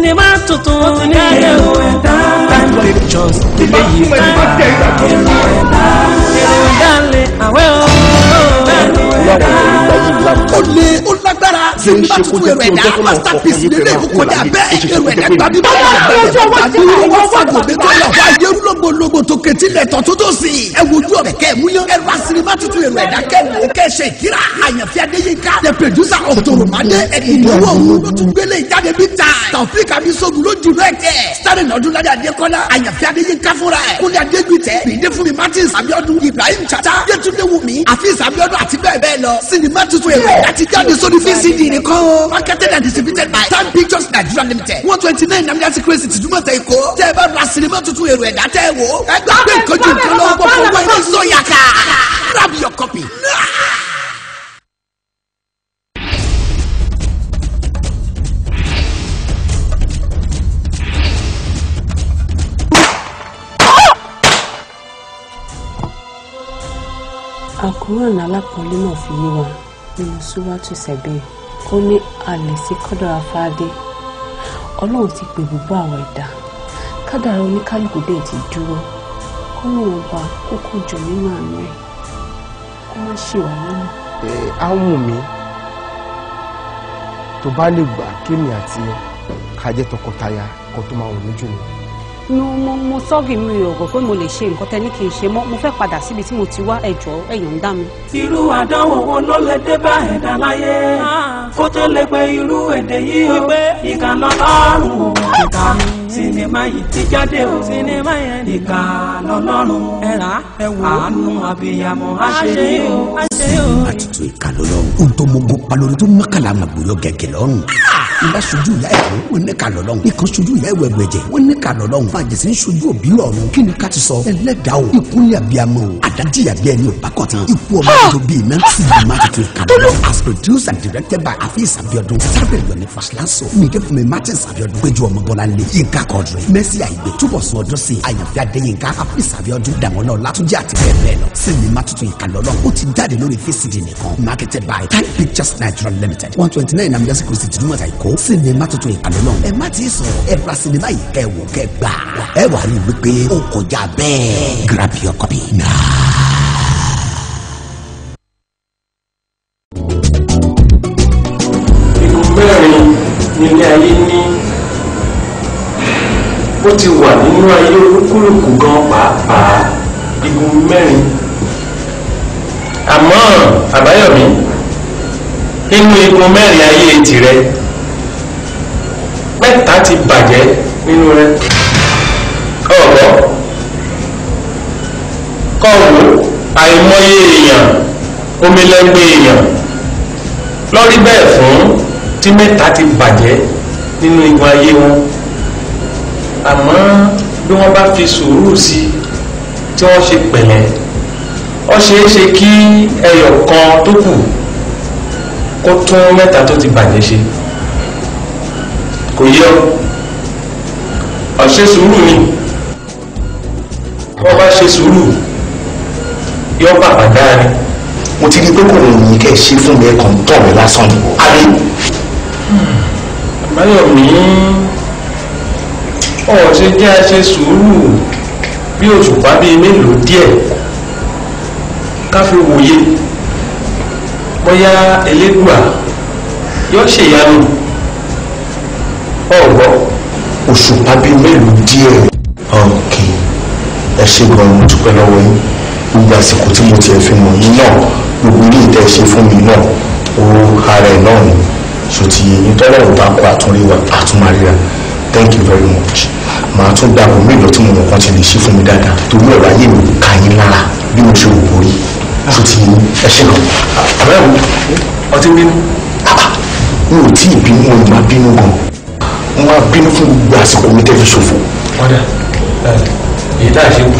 Sinimá tuntun ní Èrò Ẹ̀dá. Time Pictures eléyìí ká. Èrò Ẹ̀dá. Èrò Ẹ̀dá lè àwẹ̀ o. Èrò Ẹ̀dá. Ó lé ó lágbára. Sinimá tuntun Èrò Ẹ̀dá masterpiece lélẹ̀ ó kọjá bẹ́ẹ̀. Èrò Ẹ̀dá gba bíbá wọ́n fàgòdè tó lọ. Wá yẹrù lógbòlógbò tó kẹtí lẹ̀ tọ́ tó tó sí. Ẹ wojú ọ̀rẹ́ kẹ́ mú yán. Ẹ ra sinimá tuntun Èrò Ẹ̀dá kẹ́ wò kẹ́ ṣe ìkíra. Àyànfẹ́ Adéyínká the producer of Toromade ìnáwó òun ló tún gbélé ìjáde big time. Taofik Abisogun ló jùlọ ẹ̀ tẹ̀. Starring Ọdúnládé Adékọ́lá, Àyànfẹ́ Adéyínká fúnra ẹ̀. Kúnlé Adégbìtẹ́, Bíndéfúnmi Martins Abiodun, Ibrahim Chata, Yétúndé Wùmí, Afeez Abiodun àti bẹ́ẹ̀ bẹ́ẹ̀ lọ. Sinimá tuntun Èrò Ẹ̀dá ti jáde sórí VCD nìkan o. Marketed and distributed by Time Pictures Nigeria Limited. 129 Namdi Secret Ìdúmọ̀tà Èkó. Tẹ́ ẹ bá ra sinimá tuntun Èrò Ẹ̀dá tẹ́ ẹ wò. Ẹ gbà pé nǹkan ju nǹkan lọ gbọ́ fún wọn ní sọ́yàkà. Grab your copy. Àkùrán alápọ̀nlé náà fi yé wa nínú Súrátù Sẹ̀bẹ̀. Ó ní alẹ́ sí kọ́dọ̀rà fáadé. Ọlọ́run ti pè gbogbo àwọn ẹ̀dá. Kádàrá oníkálukú dẹ̀ ti dúró. Kọ́lọ́run ọba kókó jọ nínú àánú ẹ̀. Kó má ṣì wá lọ́nà. Ẹ á wù mí tó bá lè gbà kémi àti ẹ ká jẹ́ tọkọtaya kan tó máa wù mí jù ni. Mo sọ́ọ̀gì mi ò rò pé mo lè ṣe nǹkan tẹ́ ní kí n ṣe mọ́. Mo fẹ́ padà síbi tí mo ti wá. Ẹ jọ̀ọ́, ẹ yọ̀ǹda mi. Irú àdánwò wo ló lè dé bá ẹ̀dá láyé? Kó tó lè pe irú èdè yìí o. Ìkà lọ́lọ́run o. Ìkà sinimá yìí ti jáde o. Ìkà lọ́lọ́run. Àánú àbíyamọ àṣeyí o. Sinimá tuntun Ìkà lọ́lọ́run. Ohun tó mọ́gbó palórí tó mọ́kànlá màgbóyọ̀ gẹ̀gẹ̀ lọ́rùn. Ìbá sojú ìyá ẹ̀kọ́ wọn ní ká lọ́lọ́run. Ikán sojú ìyá ẹ̀wẹ̀ ẹ̀gbẹ̀jẹ̀ wọn ní ká lọ́lọ́run. Fàjẹsí ń sojú òbí ọ̀run. Kí ni ká ti sọ? Ẹlẹ́dàá o. Ìkúnlẹ̀ abiyamọ o. Àdájíyà bí ẹni ò bá kọ̀ tán. Ikú ọmọ tó bí iná. Sinimá tuntun Ìkà lọ́lọ́run. As produced and directed by Afeez Abiodun. Starring Yomi Fash-Lanso, Mídéfúnmi Martins Abiodun, Péjú Ọmọbọ́láńlé, Yínká Quadri, Mercy Aigbe, Túbọ̀sún Ọdúnsìn, Àyànfẹ́ Adéyínká, Afeez Abiodun, Dàmọ́lá Ọlátúnjí àti bẹ́ẹ̀ bẹ́ẹ̀ lọ. Sinimá tuntun Ìkà lọ́lọ́run. Ó ti jáde lórí VCD nìkan. Marketed by Time Pictures Nigeria Limited. 129 Namdi Secret Ìdúmọ̀tà Èkó. Sinimá tuntun Ìkà lọ́lọ́run. Ẹ má ti sọ̀rọ̀. Ẹ ra sinimá yìí kẹ́ wò kẹ́ gbà. Ẹ wà rí wípé ó kọjá bẹ́ẹ̀. Grab your copy now. Igun mẹ́rin nílé ayé ní ó ti wà nínú ayé olúkúlùkù gan pàápàá igun mẹ́rin. Àmọ́ Àbáyọ̀mí, nínú igun mẹ́rin ayé tìrẹ, mẹ́ta ti bàjẹ́ nínú rẹ. Ọ̀gbọ́ kọ́ wò àìmọye èèyàn omilẹ́gbẹ́ èèyàn lórí bẹ́ẹ̀ fún tí mẹ́ta ti bàjẹ́ nínú igun ayé wọn. Àmọ́ bí wọ́n bá fi sùúrù sí tí wọ́n ṣe pẹ̀lẹ́, ó ṣeé ṣe kí ẹyọ kan tó kù kó tún mẹ́ta tó ti bàjẹ́ ṣe. Kò yẹ ọ, ọ ṣe sùúrù ni. Wọ́n bá ṣe sùúrù yọ bàbá dáa ni. Mo ti rí i pé kò wù yín kẹ́ ẹ ṣe fún mi, ẹ kàn ń tọ̀ mí lásán ni. Àbí? Àbáyọ̀mí, ọ̀ ṣe jẹ́ a ṣe sùúrù bí òṣùpá bíi mélòó díẹ̀ ká fi wòye bóyá Elédùà yóò ṣèyanu. Ọ̀gbọ́. Òṣùpá bíi mélòó díẹ̀. Ok, ẹ ṣe gan-an, mo dúpẹ́ lọ́wọ́ yín. Gbogbo àsìkò tí mo tiẹ̀ fi mọ̀ yín náà, gbogbo ilé ìtẹ́ ṣe fún mi náà, ó ara ẹ̀ náà ni. Ṣòtì yín tọ́lọ́run bá kó àtúnrí wa àtúnmáríra. Thank you very much. Màá tún gba àbò mélòó tí mo mọ̀ kan ti lè ṣe fún mi dáadáa torí ọ̀rọ̀ ayé mi kà yín lára bí mo ṣe wò ó rí. Ṣòtì yín ẹ ṣe gan. Àbáyọ̀mí, ọtí bínú. Mi ò tí ì bínú, mo máa bínú gan. Mo máa bínú fún gbogbo àsìkò mi tẹ́ fi ṣòfò. Ọ̀dà èyí tá a ṣe kú.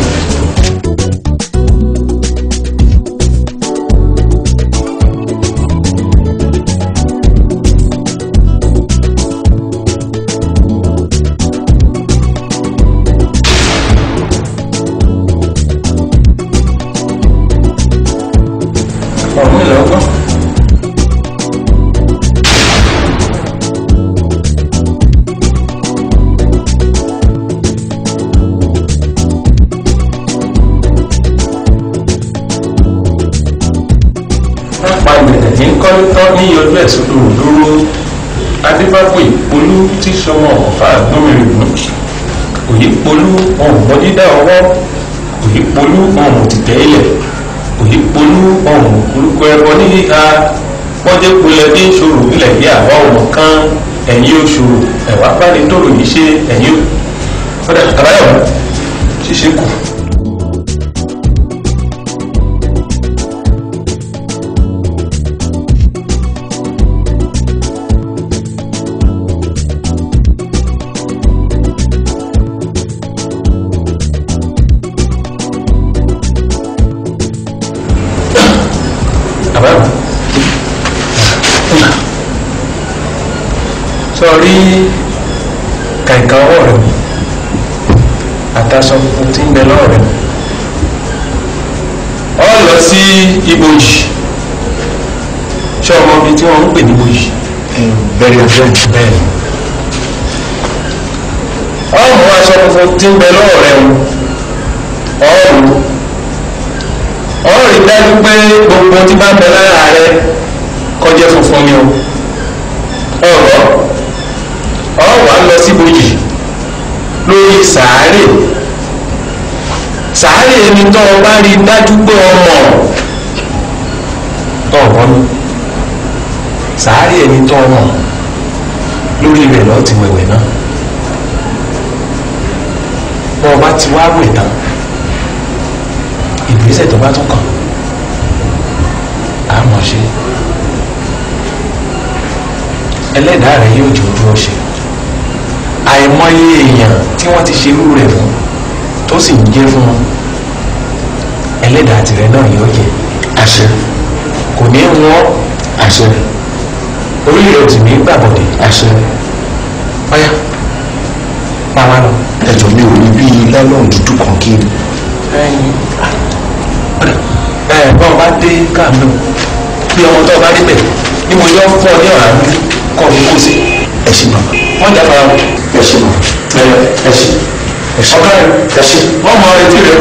ní yọjú ẹ̀ sódò lóró adébábò ìpolú tí sọmọ ọ̀fà àgbọ̀nmìrìgún òyìnpolú ọ̀hún mọ́ dídá ọwọ́ òyìnpolú ọ̀hún tìtẹ́ ilẹ̀ òyìnpolú ọ̀hún orúkọ ẹbọ ní híha wọ́n jẹ́ polẹ̀ ní ìṣòro nílẹ̀ bí àwa ọmọ kan ẹ̀yìn oṣù ẹ̀wá bá ní tòrò yìí ṣe ẹ̀yìn ọ̀dà àbáyọ̀ ṣíṣe kù. Sọrí kàìkà ọwọ́ rẹ̀ àtàṣọ funfun tí ń bẹ lọ́wọ́ rẹ̀ ọ lọ sí ibojì. Ṣé ọmọ bíi tí wọ́n ń pè ní ibojì? Bẹ́ẹ̀ bẹ́ẹ̀. Ọ mú aṣọ funfun tí ń bẹ lọ́wọ́ rẹ̀ ọ rò ọ rí dájú pé gbogbo tí bá ń bẹ lára rẹ̀ kó jẹ́ funfun ni o. Ọ̀rọ̀ ọ wà lọ síbojì lórí sàárè. Sàárè ẹni tó o bá rí dájú pé ọmọ ọ̀rọ̀ mi sàárè ẹni tó o mọ̀ lórí rẹ̀ lọ́ọ́ ti wẹ̀wẹ̀ náà. Bọ́ ọ bá ti wá wẹ̀ tán, ìgbésẹ̀ tó bá tún kàn á mọ̀ ṣe. Ẹlẹ́dàá rẹ̀ yóò jẹ́ ojú ọ̀ṣẹ́. Àìmọye èèyàn tí wọ́n ti ṣerú rẹ̀ fún tó sì ń jẹ́ fún wọn, ẹlẹ́dàá tìrẹ náà yóò jẹ́. Àṣẹ. Kò ní wọ́n. Àṣẹ. Orí rẹ̀ ò sì ní gbàbọ̀dẹ̀. Àṣẹ. Ọ̀yá pa wá lọ. Ẹjọ́ mi ò ní bí lálọ́ọ̀n dúdú kan kí. Ẹ bọ́n bá dé káàmù bí ọmọ tó bá dé bẹ̀ ni mo yọ fún ọ ní ọ̀rá mi kọ́ mi kó sí. Ẹ ṣé bàbá. Wọ́n jà fara wọn. Ẹ ṣé bàbá. Ẹ Ẹ ṣé. Ẹ ṣé. Ọ̀gá rẹ̀ Ẹ ṣé. wọ́n mọ etí rẹ̀.